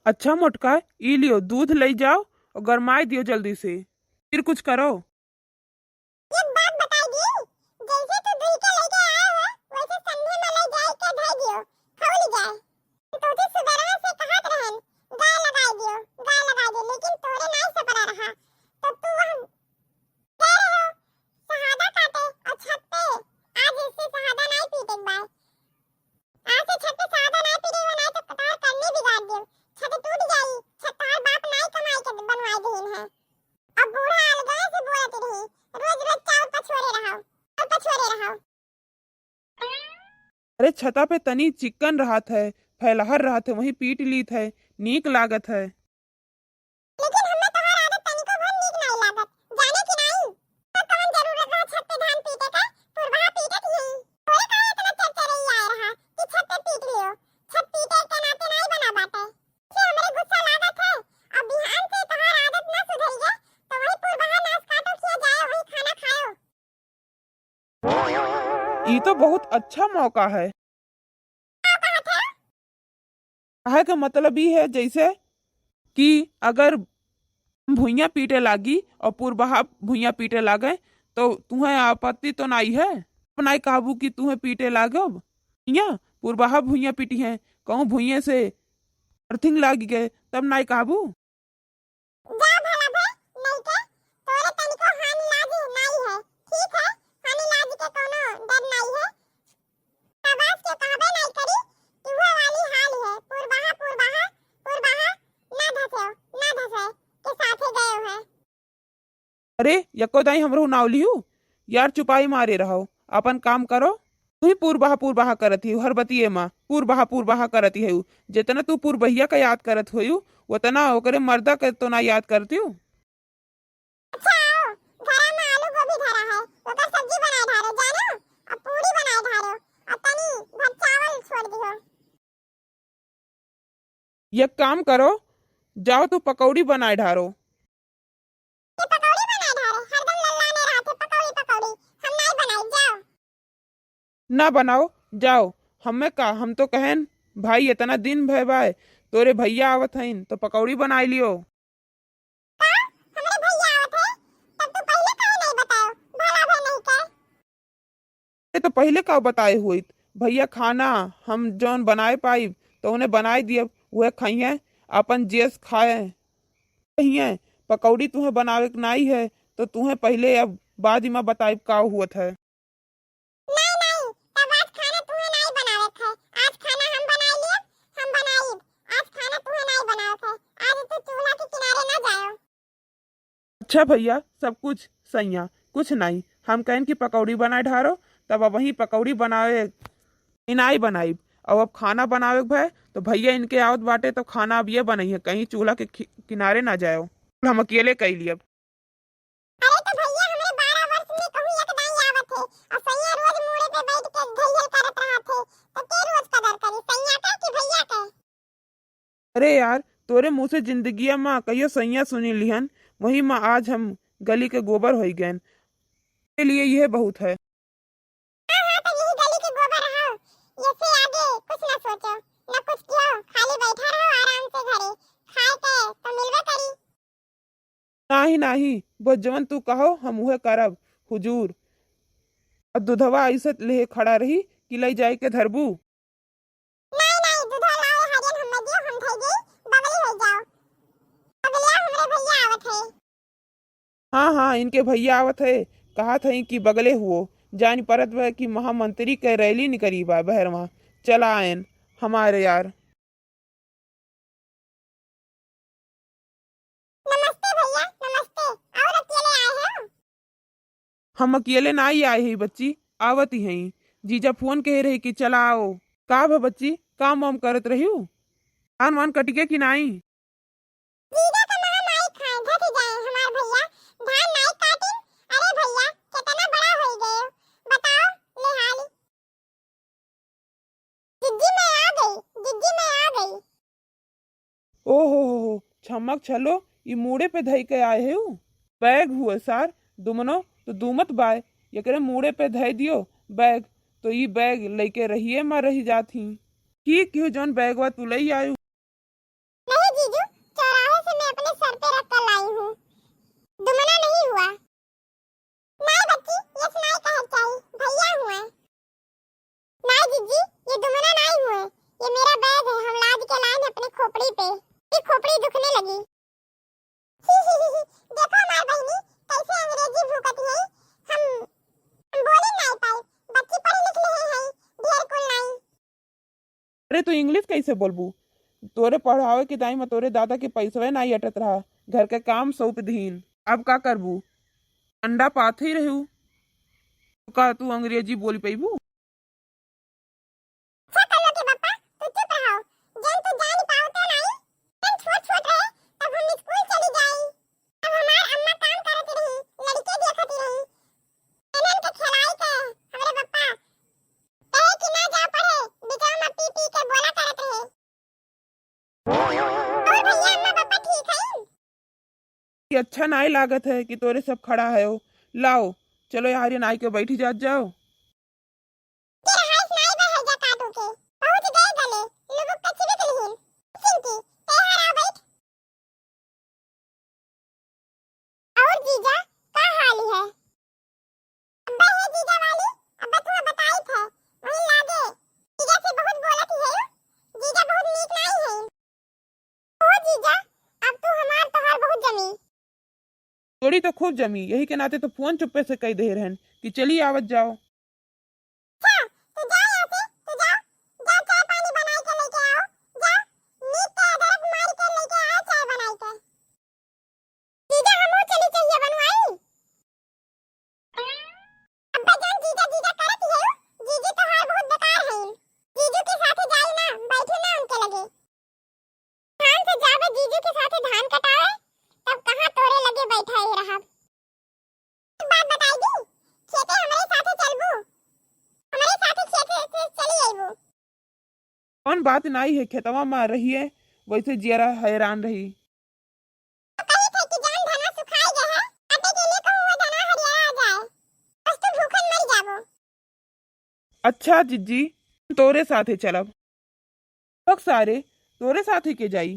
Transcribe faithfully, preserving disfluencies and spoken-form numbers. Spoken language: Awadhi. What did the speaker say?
अच्छा मोटका, ई लियो, दूध लई जाओ और गरमाई दियो जल्दी से, फिर कुछ करो। एक बात बताई दी, जैसे तू दुई के लेके आए हो, वैसे संधे में ले जाए के धई दियो, खौली जाए। तोते सुबेरवा से कहत रहन, गाय लगाई दियो, गाय लगाई दियो, लेकिन तोरे नाई सपरा रहा। तो तू हम गए रहो शहादा काटे और छत पे, आज इससे शहादा नाई पीटे के बाय। आज से छत पे शहादा नाई पीटे हो, नाई तो कटार करनी बिगाड़ दियो। छत टूट जाई, छत तोहार बाप नाई कमाई के बनवाई देहिन है। अब बूढ़ा अलगाए से बोलत रही, रोज रोज चाउर पछोरे रहो, चाउर पछोरे रहो। अरे छता पे तनी चिक्कन रहत है, फैलहर रहत है, वहीं पीट लीत है, नीक लागत है। लेकिन हमें तोहार आदत तनिको भर नीक नाई लागत, जाने कि नाई? तो कौन जरूरत रहा छत पे धान पीटे का, पुरबहा पीटत ही। तोरे काहे इतना चरचरई आए रहा कि छत पे पीट लियो? छत पीटे के नाते नाई बना बाटे। से हमरे गुस्सा लागत है, अब बिहान से तोहार आदत ना सुधरी है, तो वही पुरबहा नास काटो, खिया जाए, वही खाना खाओ। ई तो बहुत अच्छा मौका है। कहे के मतलब ई है, जैसे कि अगर भुइयां पीटे लागी और पुरबहा भुइयां पीटे लागे, तो तुहें आपत्ति तो नाई है? अब नाई कहबू कि तुहें पीटे लागब, भुइयां, पुरबहा भुइयां पीटी है, कहूँ भुइये से अर्थिंग लागी गए, तब नाई कहबू? जा भला भे, नहीं के, तोरे तनिको हानि लाज नाई है, ठीक है, हानि लाज के कोनो डर नाई है। शाबाश के कहबे नाई करी, इहो वाली हाल है, पुरबहा, पुरबहा, पुरबहा, ना धसेव, ना धसे, के साथे गए है। अरे, यको दाई हमरो नाव लिहू? यार, चुपाई मारे रहो, अपन काम करो। तू ही पुरबहा पुरबहा करत ही, हर बतिये मा पुरबहा पुरबहा करत ही। जितना तू पुरबहिया का याद करत होयू, उतना ओकरे मर्दा के तो ना याद करती हूँ। अच्छा, आओ, घरा में आलू गोभी धरा है, ओकर सब्जी बनाए ढारो, जानो? अब पूरी बनाए ढारो, अब तनी भर चावल छोड़ दियो। एक काम करो, जाओ तो पकौड़ी बनाए ढारो। ये पकौड़ी बनाए ढारो, हरदम लल्लाने रहते, पकौड़ी, पकौड़ी, हम नाई बनाई, जाओ। ना बनाओ, जाओ। हमें का, हम तो कहेन, भाई, इतना दिन भय बाय, तोरे भैया आवत हईन, तो पकौड़ी बनाए लियो। का? हमरे भैया आवत है? तब तू पहिले काहे नहीं बतायो? भला भय नहीं कर। अरे तो पहिले का बताए हुइत? भैया खाना हम जौन बनाए पाइब, तो उन्हें बनाए दियब, उहे खइहें, अपन जेस खाए। कहिए, पकौड़ी तुहें बनावे के नाई है, तो तुहें पहिले अब बाद में बताइब का हुअत है। नहीं, नहीं, तब आज खाना तुहें नाई बनावे के है। आज खाना हम बनाई लिए, हम बनाइब। आज खाना तुहें नाई बनावे के है। आज तू चूल्हा के किनारे ना जायो। अच्छा भैया, सब कुछ सैया, कुछ नाई। हम कहन कि पकौड़ी बनाए ढारो, तब अब वहीं पकौड़ी बनावे, ई नाई बनाइब। अब, अब खाना बनावे के भय, तो भैया इनके आवत बाटे, तो खाना अब ये बनई है, कहीं चूल्हा के खि-, किनारे ना जाओ। हम अकेले कई लियब। अरे तो भैया, हमरे बारह वर्ष में कहूँ एक दाई आवत है, और सैया रोज मूड़े पे बैठ के घैयल करत रहत है, तो के रोज कदर करी, सैया का कि भैया का? अरे यार, तोरे मुँह से जिंदगिया मा कहियो सैया सुनी लिहन, वही मा आज हम गली के गोबर होई गएन। के लिए यह बहुत है। हाँ, हाँ, तो यही गली के गोबर रहो, ये से आगे कुछ ना सोचो, ना कुछ कियो, खाली बैठा रहो आराम से घरे, खाए के तो मिलबे करी। नाही, नाही, बस जवन तू कहो, हम उहे करब, हुजूर। अब दुधवा ऐसे लेहे खड़ा रही कि लई जाए के धरबू। नाही, नाही, दुधवा लाओ, हरियन हमें दियो, हम धई देई, बगली हो जाओ। बगलिया हमरे भैया आवत है। हाँ, हाँ, इनके भैया आवत है, कहत है कि बगले हुओ, जान परत बा कि महामंत्री के रैली निकरी बा बहरवा। चला आयन, हमारे यार। नमस्ते भैया, नमस्ते। और अकेले आए हो? हम अकेले नाई आए ही बच्ची, आवत ही हई। जीजा फोन कहे रहे कि चला आओ। का भा बच्ची, काम वाम करत रहियो? धान वान कटिगे कि नाई? जीजा का महा माई खाए धस जाए हमार भैया, धान नाई काटिन। अरे भैया, कितना बड़ा होई गए, बताओ ले हाल। जिज्जी, मैं आ गई, जिज्जी, मैं आ गई। ओ हो हो हो, छमक छलो, ई मूड़े पे धई के आए है उ। बैग हुआ सार, दुमनो तो दूमत बाय, एकरे मूड़े पे धई दियो बैग, तो ई बैग लइके रहिए मा रही जात ही। की क्यों जौन बैगवा तू लई आयु? नहीं जी, खोपड़ी पे, ई खोपड़ी दुखने लगी। देखो हमार बहिनी, कैसे अंग्रेजी भूकत है। हम, हम बोले नाई पाई, बच्ची पढ़े लिख ले हैं, ढेर कुल नाई। अरे, तू इंग्लिश कैसे बोलबू? तोरे पढ़ावे के दाई में तोरे दादा के पैसवे नाई अटत रहा, घर के काम सौंप दीन। अब का करबू? अंडा पाथे ही रहू, तो का तू अंग्रेजी बोली पैबू? अच्छा कर लो के बप्पा, तू चुप रहो। जन तू जान पाओ तो नाई, जन छोट छोट रहे, तब हम स्कूल चली जाई। अब हमार अम्मा काम करत रही, लड़के देखत रही। इन्हन के खिलाई के, हमरे बप्पा, कहे कि ना जा पढ़े, बिचवा में पी पी के बोला करत रहे। और भैया, अम्मा बप्पा ठीक है? ये अच्छा नाई लागत है कि तोरे सब खड़ा है हो। लाओ, चलो यार, ये नाई के बैठी जात जाओ। के रहाइस नाई बा हैजा काटू के। बहुत देर गले, लुबुक के चिबिक लिहिन। चिंकी, ते हरा बैठ। और जीजा, का हाल है? अब्बा हे जीजा वाली, अब्बा तुम्हें बताई थे, वहीं लागे। जीजा से बहुत बोलत ही है, जीजा बहुत नीक नाई है। ओ जीजा, अब तू हमार तोहार बहुत जमी। तोरी तो खूब जमी, यही के नाते तो फोन चुप्पे से कह दे रहन कि चली आवत जाओ। अच्छा, तू जा यहाँ से, तू जा, जा चाय पानी बनाई के लेके आओ, जा, नीक के अदरक मार के लेके आओ चाय बनाई के। जीजा, हमहू चली चाहिए बनवाई। अब्बा जान जीजा जीजा करत है, जीजू तोहार बहुत बेकार है। जीजू के साथे जाई ना, बैठे ना उनके लगे। धान से जाबे जीजू के साथे धान कटावे, तब कहाँ तोरे लगे बैठा ही रहब। एक बात बताई दी, खेते हमरे साथे चलबू, हमरे साथे खेते से चली अइबू। कौन बात नाई है, खेतवा में रहिए, वैसे जियरा हैरान रही। तो कही थे कि जान धना सुखाई गए है, काटे के लिए कहूँ वो धना हरियारा आ जाए, बस तू भूखन मर जाबो। अच्छा जिज्जी, तोरे साथे चलब। बक सारे, तोरे साथे के जाई?